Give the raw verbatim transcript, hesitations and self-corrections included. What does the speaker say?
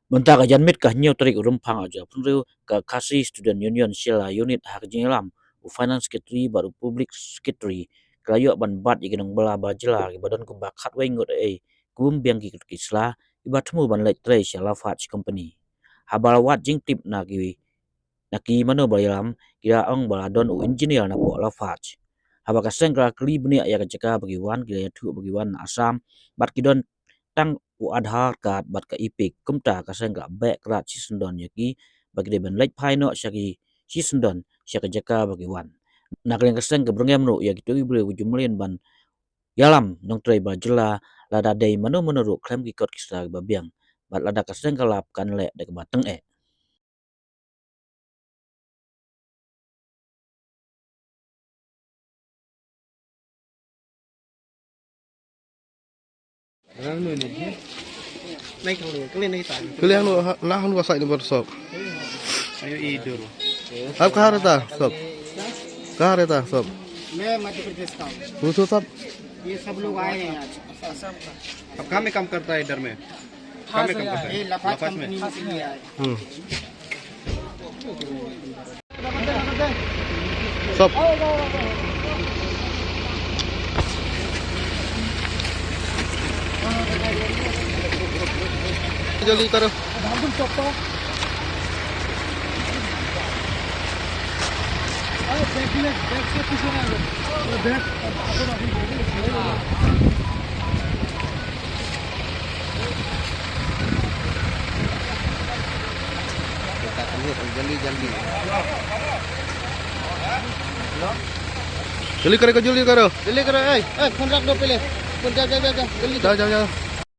Mynta ka janmiet ka hynñiew tarik u Rymphang arhajar arphew hynriew, ka Khasi Student Union Shella Unit ha ka jingïalam u Finance Secretary bad u Public Secretary ka la ïoh ban bat ïa ki nongbylla ba jylla kiba don kumba khatwei ngut ei, kiba ym biang ki kot ki sla, kiba thmu ban leit trei sha Lafarge Company. Haba la wad jingtip na ki na ki mano ba ïalam, ki la ong ba la don u engineer napoh Lafarge. Haba ka seng ka la kylli bniah ïa ka jaka ba ki wan, ki la ïathuh ba ki wan na Assam bad ki don tang u Aadhaar card bad ka EPIC. Kumta ka seng ka la beh krad shisyndon ïa ki ba ki dei ban leit phai noh sha ki shisyndon sha ka jaka ba ki wan. Na ka liang ka seng ka byrngem ruh ïa kito ki briew ki ju mlien ban ïalam nongtrei ba jylla lada dei mano mano ruh khlem ki kot ki sla kiba biang, bad lada ka seng ka lap kan leh da kaba tyngeh. Kylli hangno, ha, na hangno ka sait number sop. Ayo, idur. Aap kahan rehta sop? Kahan rehta sop? मैं मध्य प्रदेश का हूँ। Wo so sop? ये सब लोग आए हैं आज। आप कहाँ में काम करता है इधर में? कहाँ में काम करता है? ये लाफार्ज लाफार्ज में? कंपनी में के लिए आए। Hmm. Sop. जल्दी करो। जल्दी, जल्दी। जल्दी करो, जल्दी करो। जल्दी करो, ए, ए, फोन रख दो पहले। फोन, जा, जा, जा, जा, जल्दी। जाओ, जाओ, जाओ।